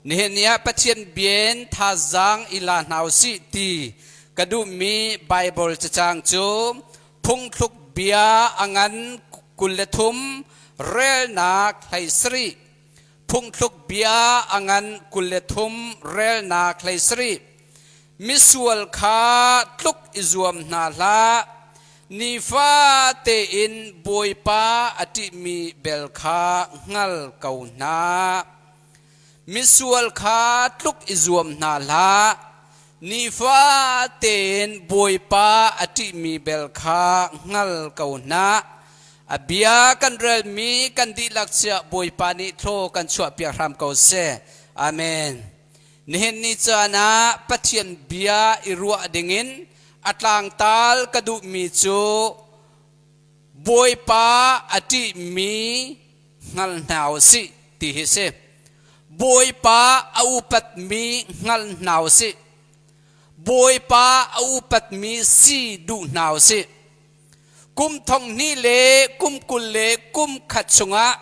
Nihin ni ah Pathian bien thazaang i la hna usih ti ka duhmi Baibal cacang cu Phungthluk bia a ngan 23 relnak 17. Phungthluk bia a ngan 23 relnak 17. Misual kha tluk i zuam hna hlah. Nifa tein Bawipa a ṭihmi bel kha hngal ko hna. Misual kha tluk i zuam hna hlah. Nifa tein Bawipa a ṭihmi bel kha hngal ko hna. A bia kan relmi kan dihlak cia Bawipa nih thlaw kan chuahpiak hram ko seh. Amen. Nihin ni caan ah Pathian bia i ruah dingin a tlangtal ka duhmi cu Bawipa a ṭihmi hngal hna u sih ti hi si. Bawipa a upatmi hngal hna u sih. Bawipa a upatmi si duh hna u sih. Kum thong hnih le kum 20 le kum khat chungah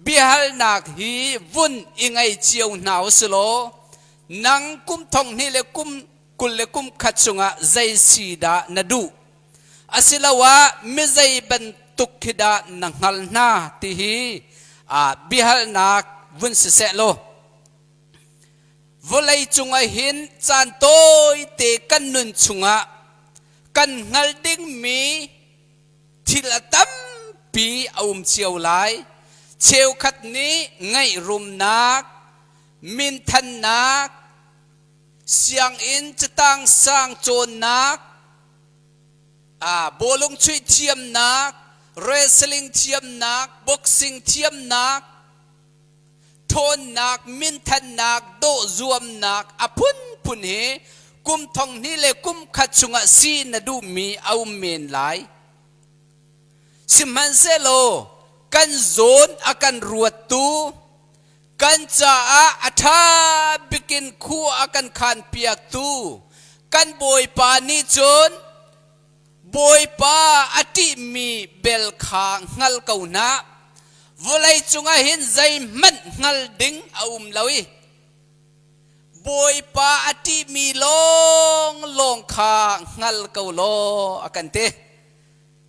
biahalnak hi vun i ngei cio hna u si law nang kum thong hnih le kum 20 le kum khat chungah zei si dah na duh asiloah mizei bantuk khi dah na hngal hna ti hi biahalnak vun siseh law vawlei cungah hin caan tawite kan nun chungah kan hngal dingmi thil a tampi a um cio lai. Cheukhat nih ngaih rumnak, minthannak, sianginn catang sang cawnnak, bawlung chuih thiamnak, wrestling thiamnak, boxing thiamnak, ṭhawnnak, minthannak, dawh zuamnak a phunphun hi kum thong hnih le kum khat chungah si na duhmi a um men lai. Sihmanhsehlaw kan zawn a kan ruattu, kan caah a ṭha bikin khua a kan khanpiaktu kan Bawipa nih cun Bawipa a ṭihmi bel kha hngal ko hna. Vawlei cungah hin zeihmanh hngal ding a um lo i Bawipa a ṭihmi lawnglawng kha hngal ko law a kan ti.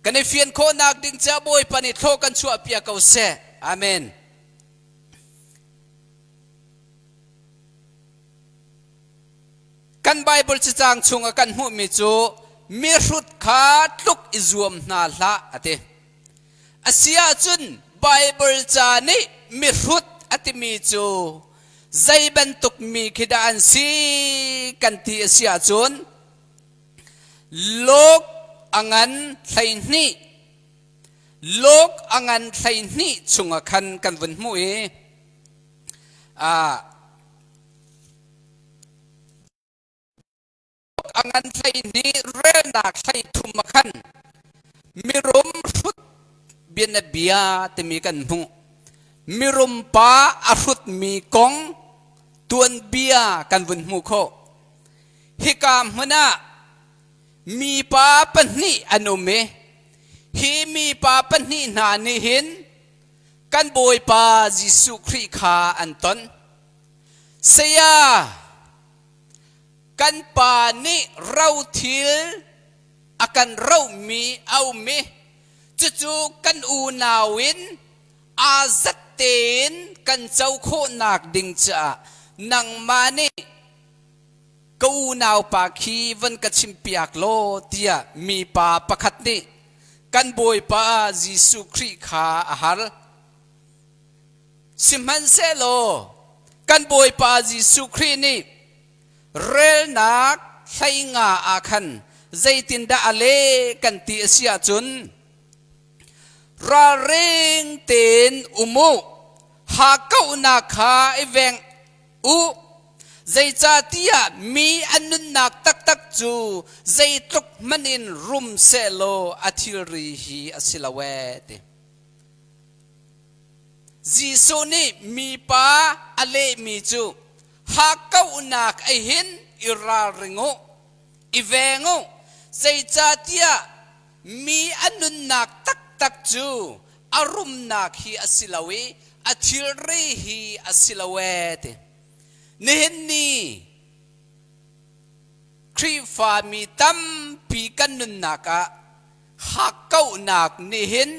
Kan i fian khawhnak ding caah Bawipa nih thlaw kan chuahpiak ko seh. Amen. Kan Baibal cacang chungah kan hmuhmi cu mihrut kha tluk i zuam hna hlah a ti. A si ahcun Baibal ca nih mihrut a timi cu zei bantuk mi khi dah an si kan ti a si ahcun Luke a ngan 12 Luke a ngan 12 chungah khan kan vun hmuh i a ngan 12 relnak 13 ah khan mirum hrut bianabia timi kan hmuh. Mirum pa a hrutmi kong tuanbia kan vun hmuh khawh. Hika hmun ah mipa pahnih an um i hi mipa pahnih hna nih hin kan Bawipa Jesuh Khrih kha an ton. Saya, kan pa nih rothil a kan rohmi a um i cucu kan unau in aa zat tein kan co khawhnak ding caah nangmah nih ka unaupa khi van ka chimpiak law tiah mipa pakhat nih kan Bawipa Jesuh Khrih kha a hal. Sihmanhsehlaw kan Bawipa Jesuh Khrih nih relnak 15 ah khan zeitindah a leh kan ti a si ahcun ralring tein um u, hakkauhnak kha i veng u, zeicahtiah mi an nunnak taktak cu zeitluk hmanh in rum sehlaw a thilri hi a si lo ee ti. Jesuh nih mipa a lehmi cu hakkauhnak a hin i ralring u, i veng u, zeicahtiah mi a nunnak taktak cu a rumnak hi a si lo i a thilri hi a si lo ee ti. Nihin ni Khrihfami tampi kan nunnak ah hakkauhnak nih hin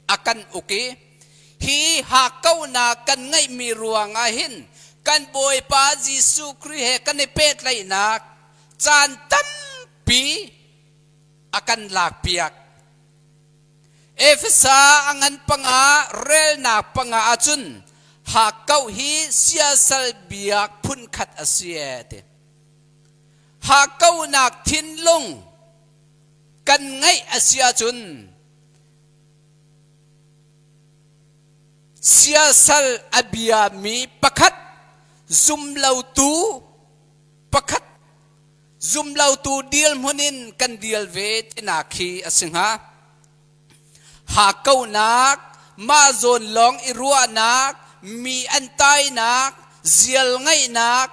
a kan uk i hi hakkauhnak kan ngeihmi ruangah hin kan Bawipa Jesuh Khrih he kan i pehtlaihnak caan tampi a kan lakpiak. Efesa a ngan panga relnak panga ahcun hakkauh hi siasal biak phunkhat a si ee ti. Hakkauhnak thinlung kan ngeih a si ahcun siasal a biami pakhat zumlotu pakhat zumlotu dirhmun in kan deal ve tinak khi a si hnga. Hakkauhnak, mah zawn lawng i ruahnak, mi an tainak, zial ngeihnak,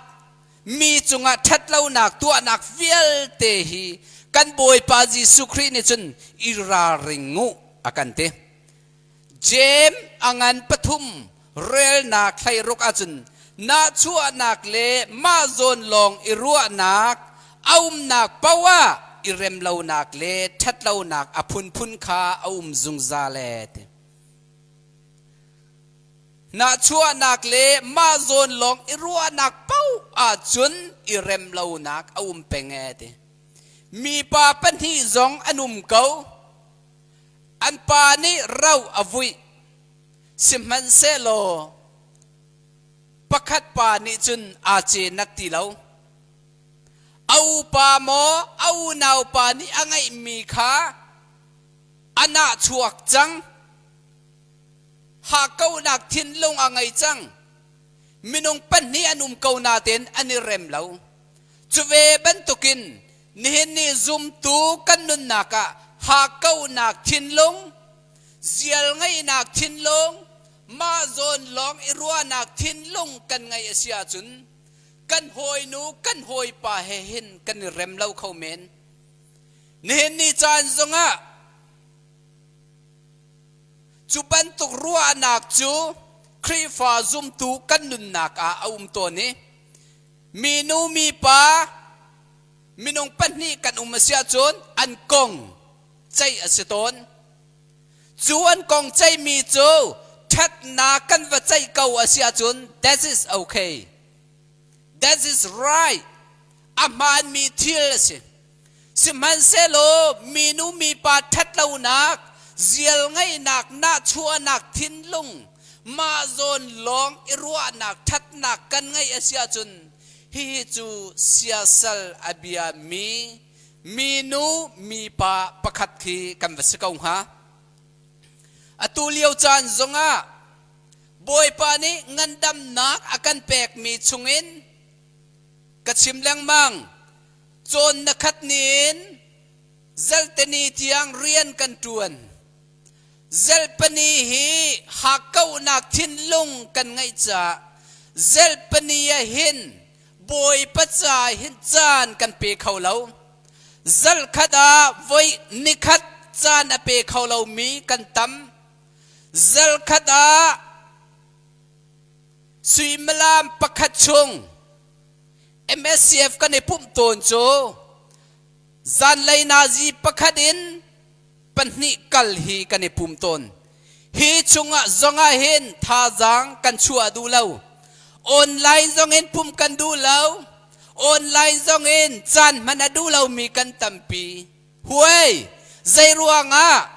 mi cungah ṭhatlonak tuahnak vialte hi kan Bawipa Jesuh Khrih nih cun i ralring u a kan ti. Jeim a ngan pathum relnak 16 ahcun nahchuahnak le mah zawn lawng i ruahnak a umnak paoh ah i remlonak le ṭhatlonak a phunphun kha a um zungzal ee ti. Nahchuahnak le mah zawn lawng i ruahnak paoh ahcun i remlonak a um peng ee ti. Mipa pahnih zong an um ko. An pa nih ro a vuih. Sihmanhsehlaw pakhat pa nih cun aa cenat ti lo. A upa maw a unaupa nih a ngeihmi kha a nahchuak cang. Hakkauhnak thinlung a ngei cang. Minung pahnih an um ko nain an i rem lo. Cu ve bantukin nihin ni zumtu kan nunnak ah hakkauhnak thinlung, zial ngeihnak thinlung, mah zawn lawng i ruahnak thinlung kan ngeih a si ahcun kan hawinu kan hawipa he hin kan i rem lo kho men. Nihin ni caan zongah Cu bantuk ruahnak cu Khrihfa zumtu kan nunnak ah a um tawn i minu mipa minung pahnih kan um a si ahcun an kong ceih a si tawn. Cu an kong ceihmi cu ṭhatnak kan va ceih ko a si ahcun that is okay. That is right. A hmaanmi thil a si. Sihmanhsehlaw minu mipa ṭhatlonak, zial ngeihnak, nahchuahnak thinlung, mah zawn lawng i ruahnak ṭhatnak kan ngeih a si ahcun hihi cu siasal a biami minu mipa pakhat khi kan va si ko hnga. Atu lio caan zongah Bawipa nih ngandamnak a kan pekmi chungin ka chim lengmang. Cawn na khat nin zelteni tiang rian kan ṭuan. Zelpani hi hakkauhnak thinlung kan ngeih caah zelpani ah hin Bawipa ca hin caan kan pe kho lo. Zalkhat ah voi nikhat caan a pe kho lomi kan tam. Zalkhat ah suimilam pakhat chung MSCF kan i pumh tawn cu zanlei nazi pakhat in pahnih kal hi kan i pum tawn. Hi chungah zongah hin thazaang kan chuah duh lo. Online zong in pumh kan duh lo. Online zong in caan hman a duh lomi kan tampi. Huai, zei ruangah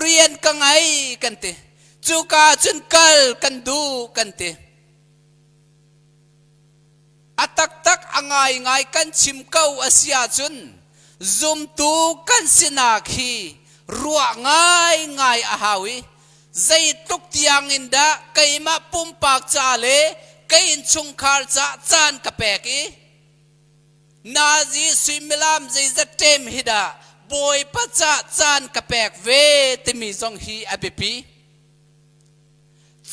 rian ka ngei kan ti. Cuka cun kal kan duh kan ti. A taktak a ngaingai kan chim ko a si ahcun zumtu kan sinak hi ruah ngaingai a hau i zeitluk tiang in dah keimah pumpak ca le ka innchungkhar ca caan ka pek i nazi suimilam zeizat ṭem hi dah Bawipa ca caan ka pek ve timi zong hi a biapi.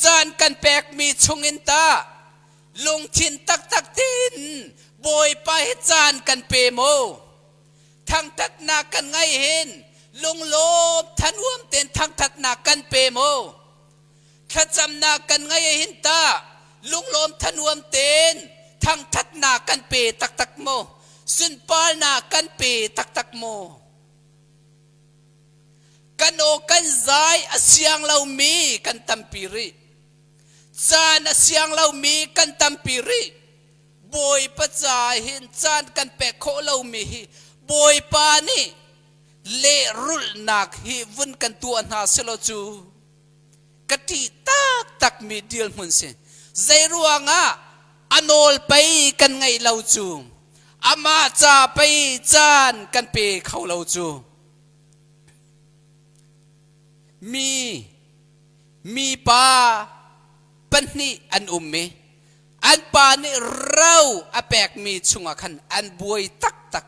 Caan kan pekmi chungin tah lungthin taktak tein Bawipa hi caan kan pe maw? Thangthatnak kan ngei hin lunglawm thanuam tein thangthatnak kan pe maw? Thlacamnak kan ngei hin tah lunglawm thanuam tein Thangthatnak kan pe taktak maw? Sunparnak kan pe taktak maw? Kan aw kan zai a siang lomi kan tampi rih. Caan a siang lomi kan tampi rih. Bawipa ca hin caan kan pek khawh lomi hi Bawipa nih lehrulhnak hi vun kan tuah hna selaw cu ka ṭih taktakmi dirhmun si. Zeiruangah a nawl pei kan ngaih lo cu, amah ca pei caan kan pe kho lo cu. Mi mipa pahnih an um i an pa nih ro a pekmi chungah khan an buai taktak.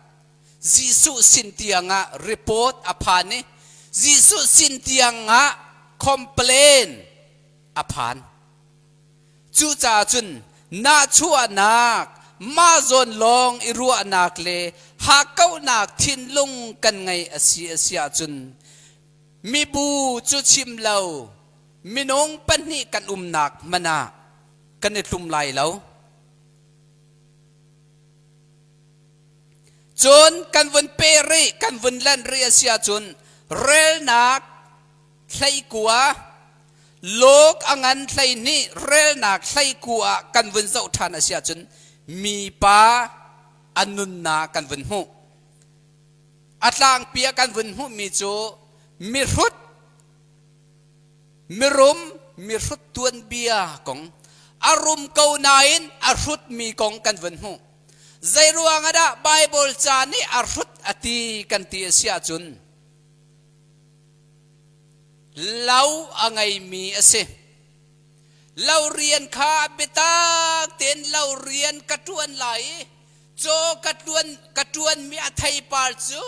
Jesuh sin tiangah report a phan i Jesuh sin tiangah complain a phan. Cucaah cun nahchuahnak, mah zawn lawng i ruahnak le hakkauhnak thinlung kan ngeih a si a si ahcun mibu cu chim lo minung pahnih kan umnak hmanh ah kan i tlum lai lo. Cun kan vun peh rih, kan vun lanh rih a si ahcun relnak 19, Luk a ngan 12 relnak 19 ah kan vun zoh ṭhan a si ahcun mipa a nunnak kan vun hmuh. A tlangpi ah kan vun hmuhmi cu mihrut, mirum, mihrut tuanbia kong, a rum ko nain a hrutmi kong kan vun hmuh. Zeiruang ah dah Baibal ca nih a hrut a ti kan ti a si ahcun lo a ngeimi a si. Lo rian kha biatak tein lo rian ka ṭuan lai i caw ka ṭuan ka ṭuanmi a theipar cu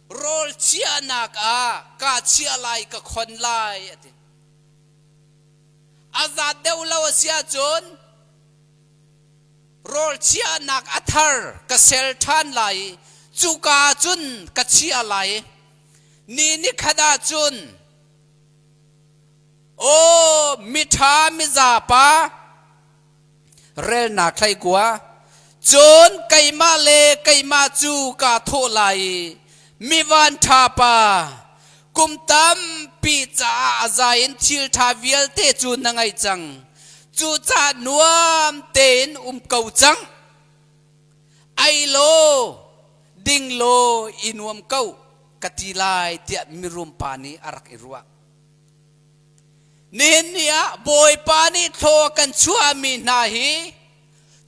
rawl chiahnak ah kaa chiah lai ka khon lai a ti. A zat deuh lo a si ahcun rawl chiahnak a thar ka sel ṭhan lai i cuka cun ka chiah lai. Ni ni khat ah cun aw miṭha mizapa relnak 19 cun keimah le keimah cu kaa thawh lai i mi vanṭha pa kum tampi caah a zai in thil ṭha vialte cu na ngeih cang. Cucaah nuam tein um ko cang. Ei law, ding law, i nuam ko ka ti lai tiah mirum pa nih a rak i ruah. Nihin ni ah Bawipa nih thlaw kan chuahmi hna hi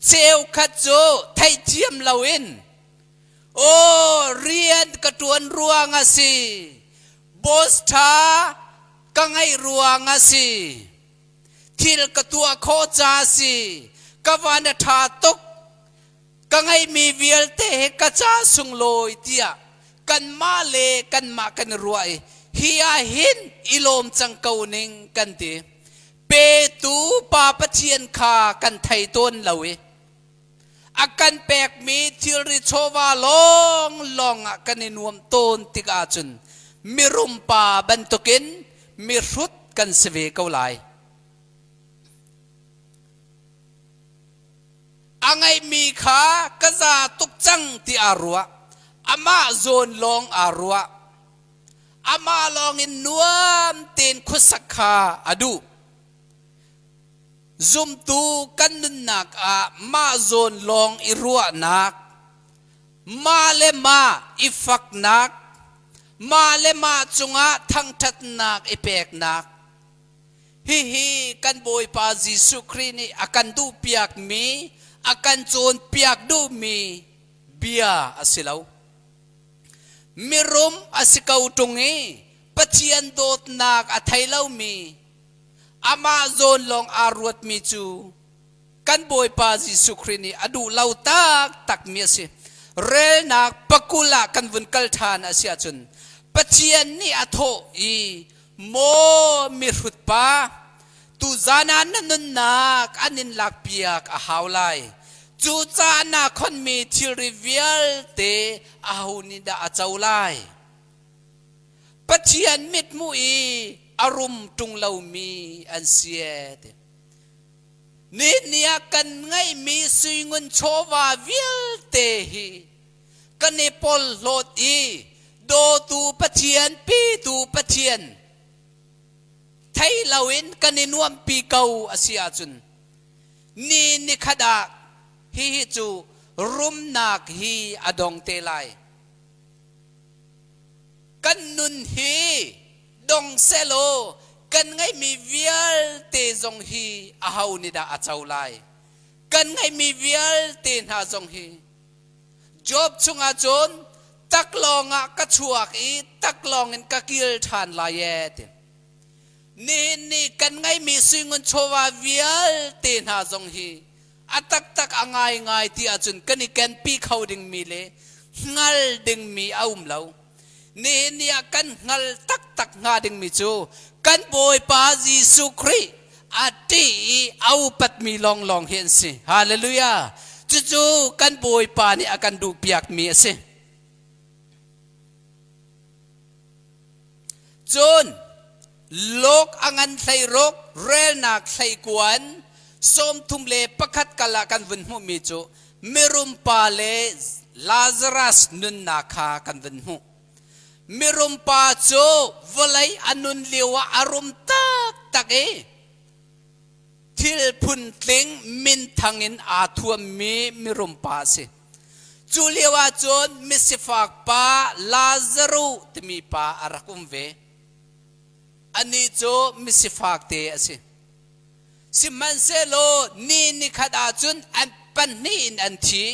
cheukhat cu theihthiam loin aw rian ka ṭuan ruang a si, boss ṭha ka ngeih ruang a si, Thil ka tuah khawh ca a si. Ka van a ṭha tuk. Ka ngeihmi vialte he ka ca sunglawi tiah kanmah le kanmah kan i ruah i hi ah hin i lawm cang ko ning kan ti. Petu Pa Pathian kha kan thei tawn lo i a kan pekmi thilri chawva lawnglawng ah kan i nuam tawn tik ahcun mirum pa bantukin mihrut kan si ve ko lai. A ngeihmi kha ka za tuk cang ti aa ruah. Amah zawn lawng aa ruah. Amah lawng in nuam tein khuasak kha a duh. Zumtu kan nunnak ah mah zawn lawng i ruahnak, mah le mah i faknak, mah le mah cungah thangṭhatnak i peknak, hihi kan Bawipa Jesuh Khrih nih a kan duhpiakmi, a kan cawnpiak duhmi bia a si lo. Mirum a si ko ṭung i Pathian dawtnak a thei lomi, Amah zawn lawng aa ruatmi cu kan Bawipa Jesuh Khrih nih a duh lo taktakmi a si. Relnak pakul ah kan vun kal ṭhan a si ahcun Pathian nih a thawh i maw mihrut pa tuzan ah na nunnak an in lakpiak a hau lai. Cucaah naa khonmi thilri vialte aho nih dah a co lai? Pathian mithmuh i a rum ṭung lomi an si ee ti. Nihin ah kan ngeihmi suingun chawva vialte hi kan i porhlawt i dawtu Pathian, pitu Pathian thei loin kan i nuampi ko a si ahcun ni nikhat ah hihi cu rumnak hi a dong te lai. Kan nun hi dong sehlaw kan ngeihmi vialte zong hi aho nih dah a co lai? Kan ngeihmi vialte hna zong hi Job chungah cun taklawng ah ka chuak i taklawng in ka kil ṭhan lai ee ti. Nihin ni kan ngeihmi suingun chawva vialte hna zong hi a taktak a ngaingai ti ahcun kan i kenpi kho dingmi le hngal dingmi a um lo. Nihin ni ah kan hngal taktak hnga dingmi cu kan Bawipa Jesuh Khrih a ṭih i a upatmi lawnglawng hi an si. Hallelujah! Cucu kan Bawipa nih a kan duhpiakmi a si. Cun lok a ngan hleiruk relnak hleikuan 31 kal ah kan vun hmuhmi cu mirum pa le Lazarus nunnak kha kan vun hmuh. Mirum pa cu vawlei a nun lio ah a rum taktak i thil phuntling minthang in aa thuammi mirum pa a si. Cu lio ah cun misifak pa Lazaruh timi pa a rak um ve. Anih cu misifak te a si. Sihmanhsehlaw ni nikhat ah cun an pahnih in an thi.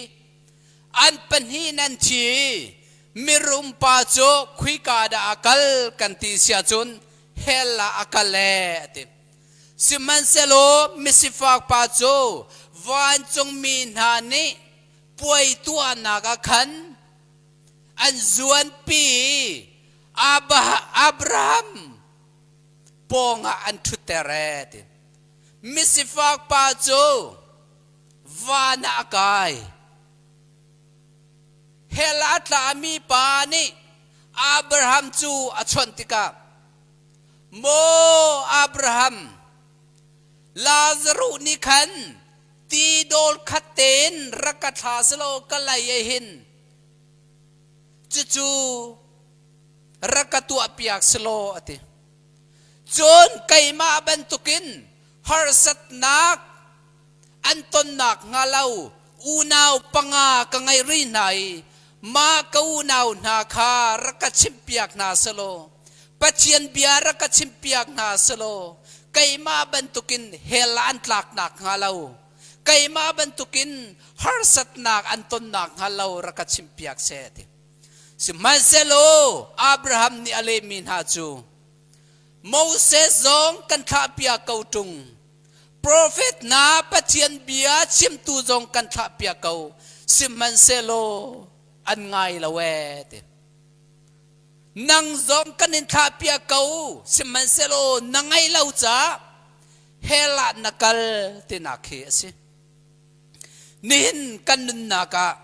An pahnih in an thi. Mirum pa cu khuika dah a kal kan ti si ahcun hell ah a kal ee a ti. Sihmanhsehlaw misifak pa cu vancungmi hna nih puai tuahnak ah khan an zuanpi i Abraham pawngah an ṭhutter ee ti. Misifak pa cu van ah a kai. Hell ah a tlami pa nih Abraham cu a chawnh tikah Maw Abraham, Lazaruh nih khan ti dawl khat tein rak ka thla selaw ka lei ah hin cucu rak ka tuahpiak selaw a ti. Cun keimah bantukin harsatnak an tonnak hnga lo unau panga ka ngei rih hna i mah ka unau hna kha rak ka chimhpiak hna selaw Pathian bia rak ka chimhpiak hna selaw keimah bantukin hell ah an tlaknak hnga lo keimah bantukin harsatnak an tonnak hnga lo rak ka chimhpiak seh ti. Sihmanhsehlaw Abraham nih a lehmi hna cu Moses zong kan thlahpiak ko ṭung Profet hna Pathian bia chimtu zong kan thlahpiak ko, sihmanhsehlaw an ngai lo ee ti. Nang zong kan in thlahpiak ko, sihmanhsehlaw na ngaih lo caah hell ah na kal tinak hi a si. Nihin kan nunnak ah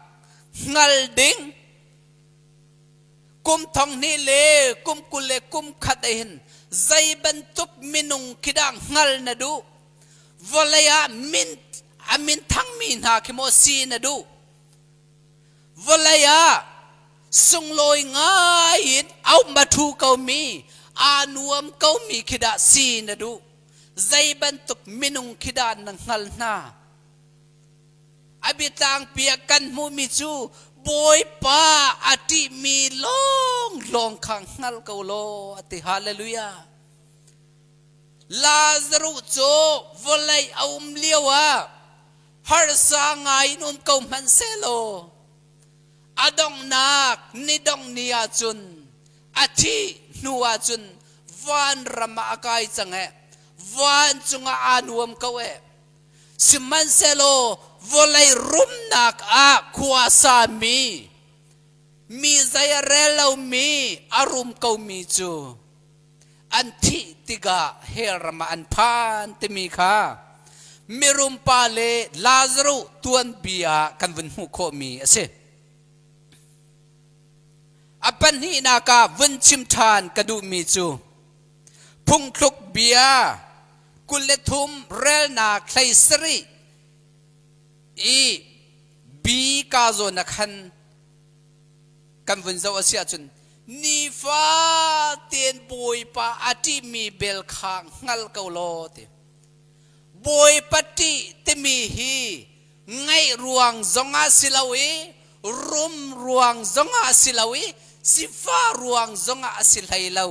hngal ding kum thong hnih le kum 20 le kum khat ah hin zei bantuk minung khi dah hngal na duh? Vawlei ah min a min thangmi hna khi maw si na duh? Vawlei ah sunglawi ngai in au ma thu komi aa nuam komi khi dah si na duh? Zei bantuk minung khi dah na hngal hna? A biatlangpi ah kan hmuhmi cu Bawipa a ṭihmi lawnglawng kha hngal ko law a ti. Hallelujah. Lazaruh cu vawlei a um lio ah harsa ngai in um ko hmanh sehlaw a donghnak ni dongh ni ahcun a thih hnu ahcun vanram ah a kai cang ee vancung ah aa nuam ko ee Sihmanhsehlaw vawlei rumnak ah khua sami, mi zei a rel lomi, a rum komi cu an thih tikah hell ram ah an phan timi kha mirum pa le Lazaruh tuanbia ah kan vun hmuh khawhmi a si. A pahnihnak ah vun chim ṭhan ka duhmi cu phungthluk bia. 23 relnak 17 i B ka zawn ah khan kan vun zoh a si ahcun nifa tein Bawipa a ṭihmi bel kha hngal ko law ti. Bawipa ṭih timi hi ngaih ruang zongah si lo i rum ruang zongah a si lo i sifah ruang zongah a si hlei lo.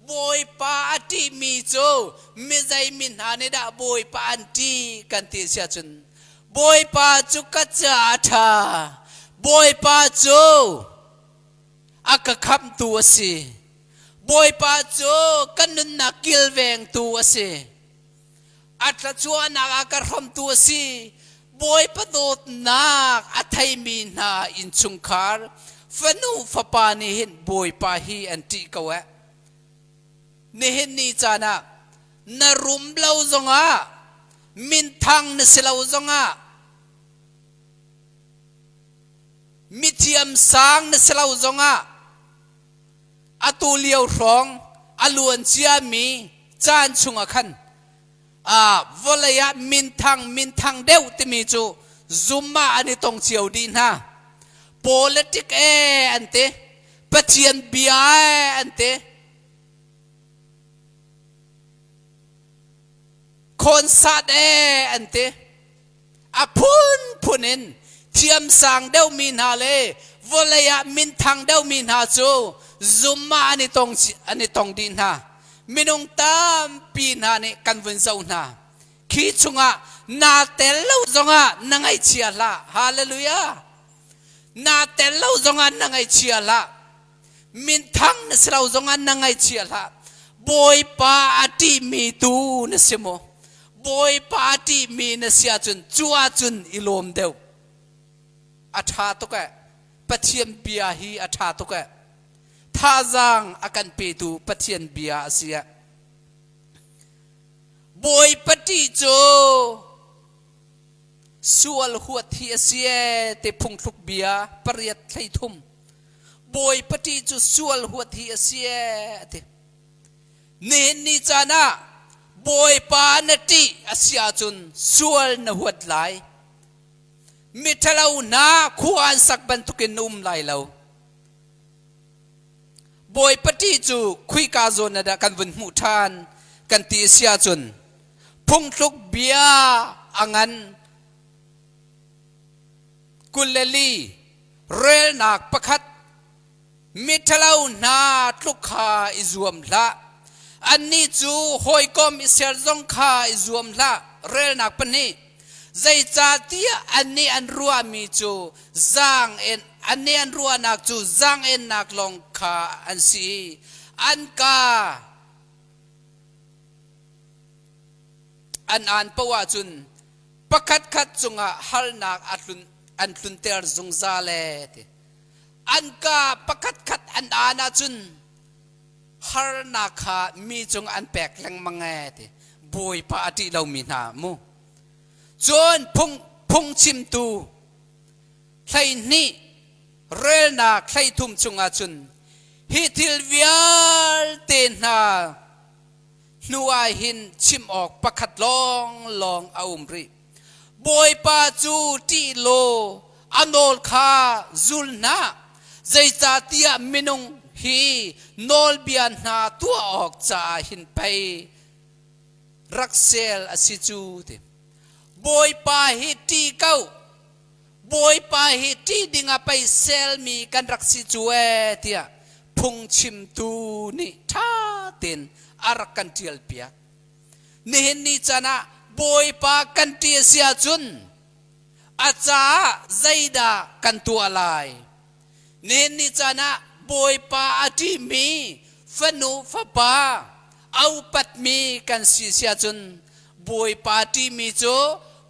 Bawipa a ṭihmi cu mizei mi hna nih dah Bawipa an ṭih kan ti si ahcun Bawipa cu ka caah a ṭha. Bawipa cu a ka khamhtu a si. Bawipa cu ka nunnak kilvengtu a si. A thluachuahnak a ka hrawmtu a si. Bawipa dawtnak a theimi hna innchungkhar fanu fapa nih hin Bawipa hi an ṭih ko eh. Nihin ni caan ah na rum lo zongah minthang na si lo zongah mithiam sang na si lo zongah atu lio hrawng a luan ciami caan chungah khan vawlei ah minthang minthang deuh timi cu zum ah an i tong cio dih hna. Politic e an ti, Pathian bia e an ti, concert e an ti. A phunphun in thiamsang deuhmi hna le vawlei ah minthang deuhmi hna cu zum ah an i tong an i tong dih hna. Minung tampi hna nih kan vun zoh hna. Khi chungah naa tel lo zongah na ngaihchia hlah. Hallelujah. Naa tel lo zongah na ngaihchia hlah. Minthang na si lo zongah na ngaihchia hlah. Bawipa a ṭihmi tu na si maw? Bawipa a ṭihmi na si ahcun cu ahcun i lawm deuh. A ṭha tuk eh. Pathian bia hi a ṭha tuk eh. Thazaang a kan petu Pathian bia a si eh. Bawipa ṭih cu sual huat hi a si ee ti phungthluk bia pariat 33. Bawipa ṭih cu sual huat hi a si ee a ti. Nihin ni caan ah Bawipa na ṭih a si ahcun sual na huat lai. Miṭhalo hna khua an sak bantukin na um lai lo. Bawipa ṭih cu khuika zawn ah dah kan vun hmuh ṭhan kan ti a si ahcun phungtluk bia a ngan 24 relnak pakhat miṭhalo hna tluk kha i zuam hlah annih cu hawikom i ser zong kha i zuam hlah relnak pahnih zeicahtiah annih an ruahmi cu zaang en annih an ruahnak cu zaang-ennak lawng kha an si i an ka an aan paoh ahcun pakhatkhat cungah harnak a tlun an tlunter zungzal ee ti. An ka pakhatkhat an aan ahcun harnak kha mi cung an pek lengmang ee ti. Bawipa a ṭih lomi hna mu. Cun phung phungchimtu 12 relnak 13 chungah cun hi thil vialte hna hnu ah hin chim awk pakhat lawnglawng a um rih. Bawipa cu ṭih law a nawl kha zul hna, zeicahtiah minung hi nawlbia hna tuah awk caah hin pei rak sel a si cu ti. Bawipa hi ṭih ko, Bawipa hi ṭih dingah pei selmi kan rak si cu ee tiah phungchimtu nih ṭha tein a rak kan ṭialpiak. Nihin ni caan ah Bawipa kan ṭih a si ahcun a caah zeidah kan tuah lai? Nihin ni caan ah Bawipa a ṭihmi fanu fapa a upatmi kan si si ahcun Bawipa a ṭihmi cu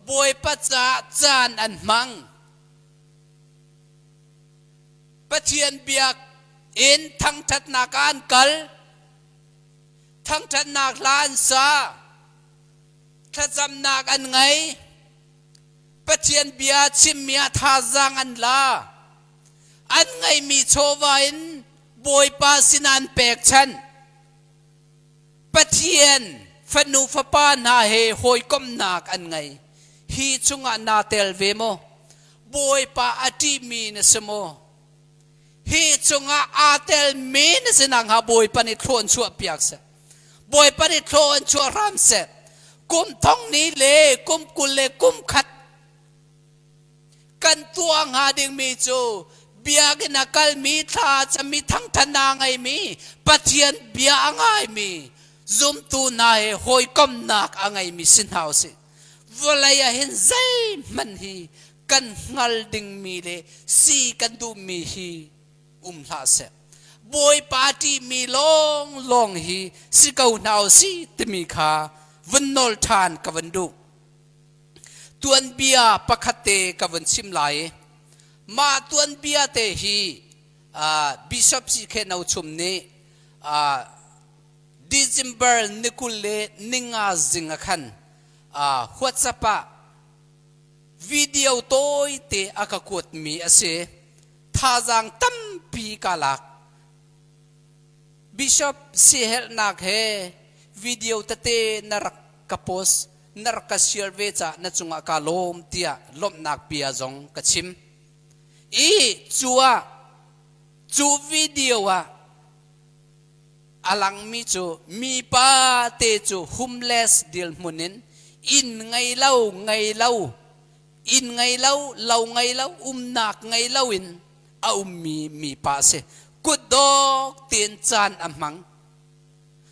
Bawipa caah caan an hmang. Pathian biak in thangṭhatnak ah an kal. Thangṭhatnak hla an sa. Thlacamnak an ngei. Pathian bia chimmi ah thazaang an la. An ngeihmi chawva in Bawipa sinah an pekchanh. Pathian. fanu fapa hna he hawikomhnak an ngei. Hi chungah naa tel ve maw? Bawipa a ṭihmi na si maw? Hi chungah aa telmi na si nakhnga Bawipa nih thlua an chuahpiak seh. Bawipa nih thlua an chuah hram seh. Kum thong ni le kum 20 le kum khat kan tuah hnga dingmi cu biakinn a kalmi thla cami thangthan a ngeimi Pathian bia a ngaimi zumtu hna he hawikomnak a ngeimi si hna usih. Vawlei ah hin zeihmanh hi kan hngal dingmi le si kan duhmi hi um hlah seh. Bawipa ṭihmi lawnglawng hi si ko hna usih timi kha vun nawl ṭhan ka vun duh. Tuanbia pakhat te ka vun chim lai. Mah tuanbia te hi Bishop C.K. No Chum nih December ni 25 zing ah khan WhatsApp ah video tawite a ka kuatmi a si. Thazaang tampi ka lak. Bishop siaherhnak he video tete na rak ka post, na rak ka share ve caah na cungah kaa lawm tiah lawmhnak bia zong ka chim. I cu ah cu video ah a langmi cu mipa te cu homeless dirhmun in inn ngei lo ngei lo inn ngei lo lo ngei lo umnak ngei lo in a ummi mipa a si. Kutdawk tein caan a hmang.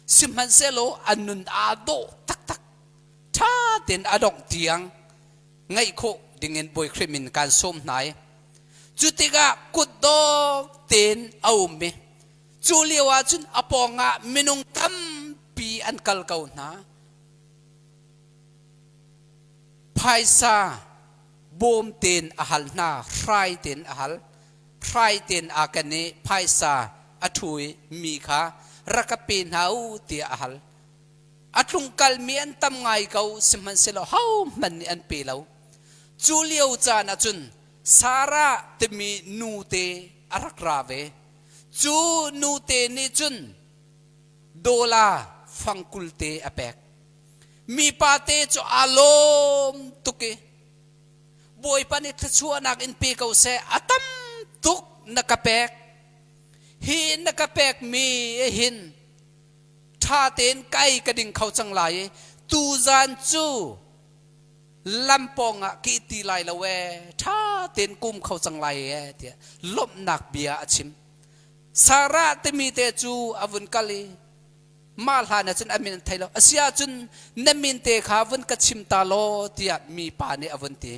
Sihmanhsehlaw a nun aa dawh taktak. Ṭha tein a dongh tiang ngaih khawh dingin Bawi Khrih min kaan sawm hna i cu tikah kutdawk tein a um i cu lio ah cun a pawngah minung tampi an kal ko hna. Phaisa bawm tein a hal hna, hrai tein a hal. Hrai tein aa ken i phaisa a ṭhu i mi kha rak ka pe hna u tiah a hal. A tlungkalmi an tam ngai ko, sihmanhsehlaw hohmanh nih an pe lo. Cu lio caan ah cun Sarah timi nute a rak ra ve. Cu nute nih cun dawla fangkul te a pek. Mipa te cu aa lawm tuk i Bawipa nih thluachuahnak in pe ko seh, a tam tuk na ka pek. Hi na ka pekmi hin ṭha tein kai ka ding kho cang lai i tuzan cu lam pawngah ka ti lai lo ee, ṭha tein kum kho cang lai ee tiah lawmhnak bia a chim. Sarah timi te cu a vun kal i mah hlan ah cun a min an thei lo. A si ahcun na min te kha vun ka chim ta law tiah mipa nih a vun ti.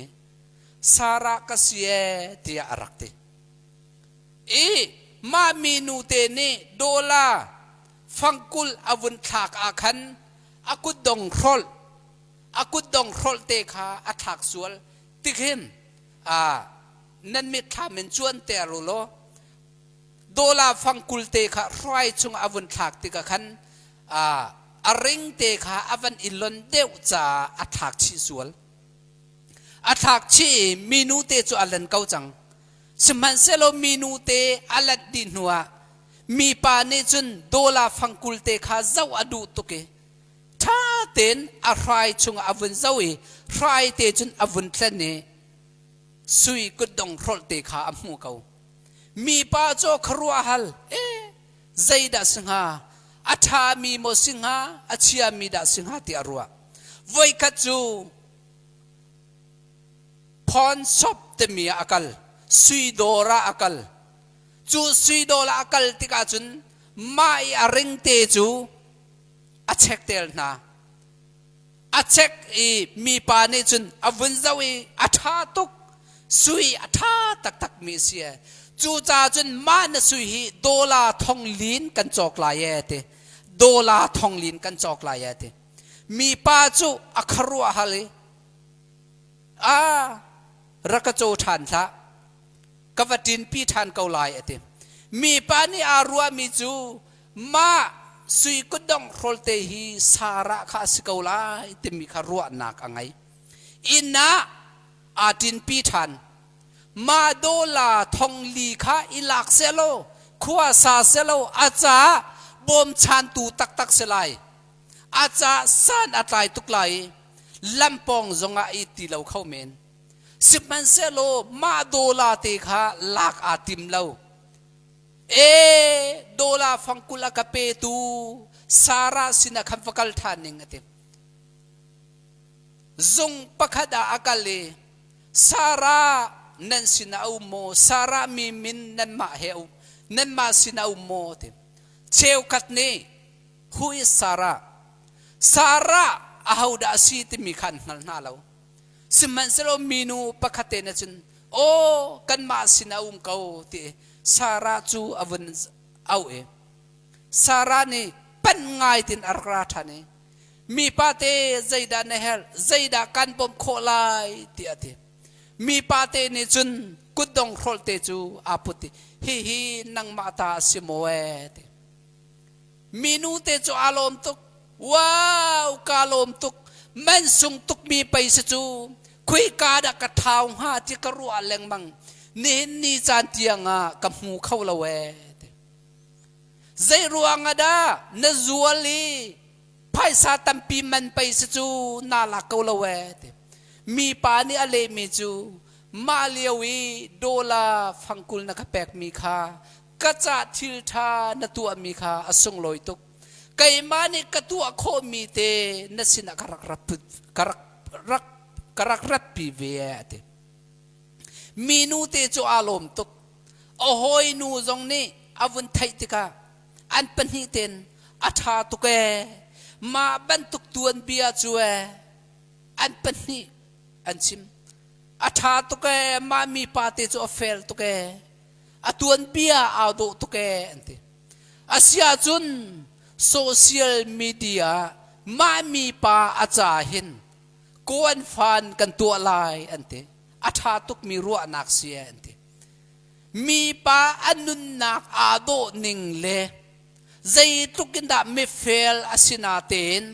Sarah ka si ee tiah a rak ti. I mah minu te nih dawla fangkulh a vun thlak ah khan a kutdong hrolh a kutdong hrolh te kha a thlak sual tikhin nan mitthlam in cuan ter u law dawla fangkul te kha hruai chung a vun thlak tikah khan a ring te kha a van i lon deuh caah a thlak chih sual. A thlak chih i minu te cu a lan ko cang. Sihmanhsehlaw minu te a lanh dih hnuah mipa nih cun dawla fangkul te kha zoh a duh tuk i ṭha tein a hrai chungah a vun zoh i hrai te cun a vun tlen i sui kutdong hrolh te kha a hmuh ko. Mipa cu khuaruah hal, e zeidah si hnga? A ṭhami maw si hnga? A chiami dah si hnga tiah a ruah. Voikhat cu pawn shop timi ah a kal. Sui dawr ah a kal. Cu sui dawr ah a kal tikah cun mah i a ringte cu a check tel hna. A check i mipa nih cun a vun zoh i a ṭha tuk. Sui a ṭha taktakmi a si. Cucaah cun mah na sui hi dawla thong lin kan cawk lai ee ti. Dawla thong lin kan cawk lai ee ti. Mipa cu a khuaruah hal i a rak ka caw ṭhan hlah ka va ṭinpi ṭhan ko lai a ti. Mipa nih aa ruahmi cu mah sui kutdong hrawlte hi Sarah kha a si ko lai timi kha ruahnak a ngei. Inn ah aa ṭinpi ṭhan. Mah dawla thong li kha i lak sehlaw khua sa sehlaw a caah bawmchantu taktak si lai. A ca san a tlai tuk lai i lampawng zongah i ti lo kho men. Sihmanhsehlaw mah dawla te kha lak aa tim lo. E dawla fangkul a ka petu Sarah sinah khan va kal ṭhan ning a ti. Zung pakhat ah a kal i Sarah nan sinah a um maw? Sarah mi min nanmah he a um nanmah sinah a um maw? ti. Cheukhat nih who is Sarah? Sarah ahodah a si timi kha an hngal hna lo. Sihmanhsehlaw minu pakhat te nih cun aw kanmah sin a um ko ti Sarah cu a vun auh i Sarah nih panh ngai tin a rak ra ṭhan i mipa te zeidah na herh zeidah kan bawmh khawh lai tiah a ti. Mipa te nih cun kutdong hrolh te cu aa put i hihi nangmah ta a si maw ee ti. Minu te cu aa lawm tuk. Wow, ka lawm tuk. Man sung tukmi pei si cu. Khuika dah ka thau hnga ti ka ruah lengmang. Nihin ni caan tiang ah ka hmu kho lo ee. Zei ruang ah dah na zual i phaisa tampi man pei si cu naa lak ko lo ee. Ti. Mipa nih a lehmi cu mah lio i dollar fangkul na ka pekmi kha ka cah thil ṭha na tuahmi kha a sunglawi tuk. Keimah nih ka tuah khawhmi te na sinah ka rak rat ka rak rak ka rak ratpi ve a ti. Minu te cu aa lawm tuk. A hawinu zong nih a vun theih tikah an pahnih ten a ṭha tuk ee. Mah bantuk tuanbia cu ee an pahnih an chim. A ṭha tuk ee mah mipa te cu a fel tuk ee. A tuanbia aa dawh tuk ee an ti. Asiahcun social media mah mipa a ca hin kawan fan kan tuah lai an ti. A ṭha tukmi ruahnak si an ti. Mipa a nunnak aa dawh ning le zeitluk in dah mifel a si natein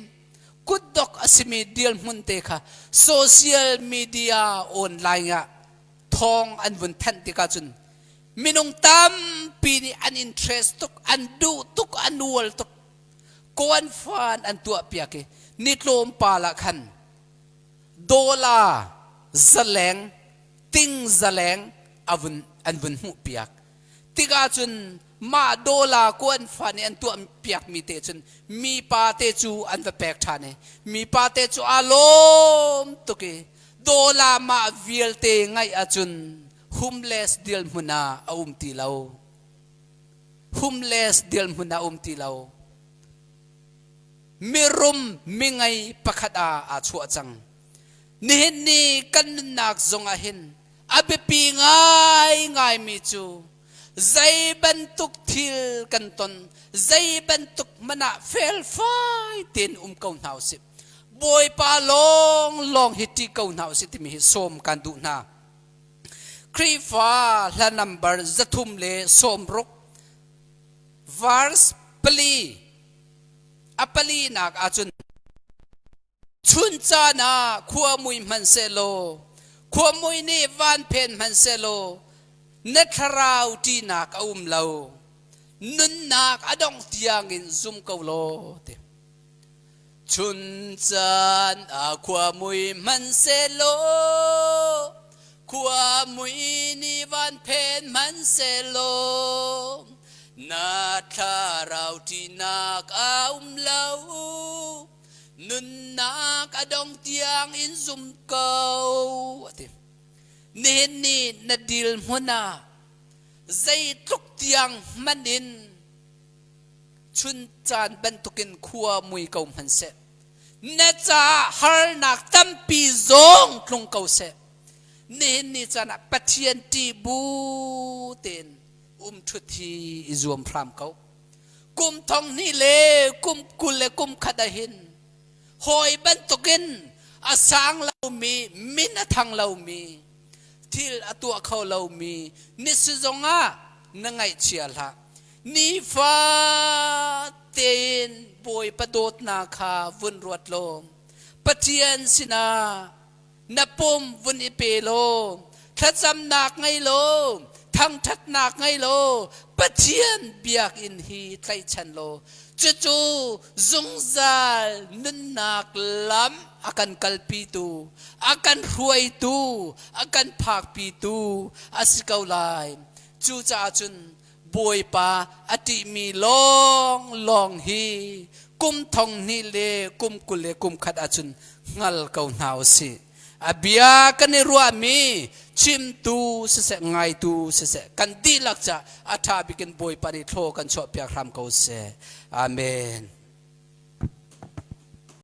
kutdok a simi dirhmun te kha social media online ah thawng an vun thanh tikah cun minung tampi nih an interest tuk an duh tuk an ual tuk kawan fan an tuah piak i ni tlawmpal ah khan dollar zaleng ting zaleng avun an vun hmuh piak tikah cun mah dollar kuan fan i an tuah piak mi te cun mipa te cu an va pek ṭhan i mipa te cu aa lawm tuk i dollar mah vialte ngaih ahcun homeless dirhmun ah a um ti lo. Homeless dirhmun ah a um ti lo. Mirum mingei pakhat ah aa chuah cang. Nihin ni kan nunnak zong ah hin a biapi ngaingaimi cu zei bantuk thil kan ton, zei bantuk hmanh ah felfai tein um ko hna usih. Bawipa lawnglawng hi ṭih ko hna usih timi hi sawm kan duh hna. Khrihfa hla nambar 360 verse 4 a palinak ahcun chun caan ah khua mui hmanhsehlaw khua mui nih van phen hmanhsehlaw na thlarau ṭihnak a um lo nunnak a dongh tiangin zum ko law ti Chun caan ah khua mui hmanhsehlaw khua mui nih van phen hmanhsehlaw na thlarau ṭihnak a um lo nunnak a dong tiang in zum ko a ti. Nihin ni na dil hmun ah zeitluk tiang hmanh in chun caan bantukin khua mui ko hmanhseh na caah harnak tampi zong tlung ko seh nihin ni caan ah Pathian ṭih bu tein um ṭhut hi i zuam hram ko kum thong hnih le kum 20 le kum khat ah hin hawi bantukin a sang lomi min a thang lomi thil a tuah kho lomi ni si zongah na ngaihchia hlah Nifa tein Bawipa dawtnak kha vun ruat law Pathian sinah na pum vun i pe law thlacamnak ngei law thangṭhatnak ngei law Pathian biakinn hi tlaihchan law. Cucu zungzal nunnak lam a kan kalpitu, a kan hruaitu, a kan phakpitu a si ko lai. Cucaah cun Bawipa a ṭihmi lawnglawng hi kum thong hnih le kum 20 le kum khat ahcun hngal ko hna u sih. A bia kan i ruahmi chimtu siseh ngaitu siseh kan dihlak ca a ṭha bik in Bawipa nih thlaw kan chuahpiak hram ko seh. Amen.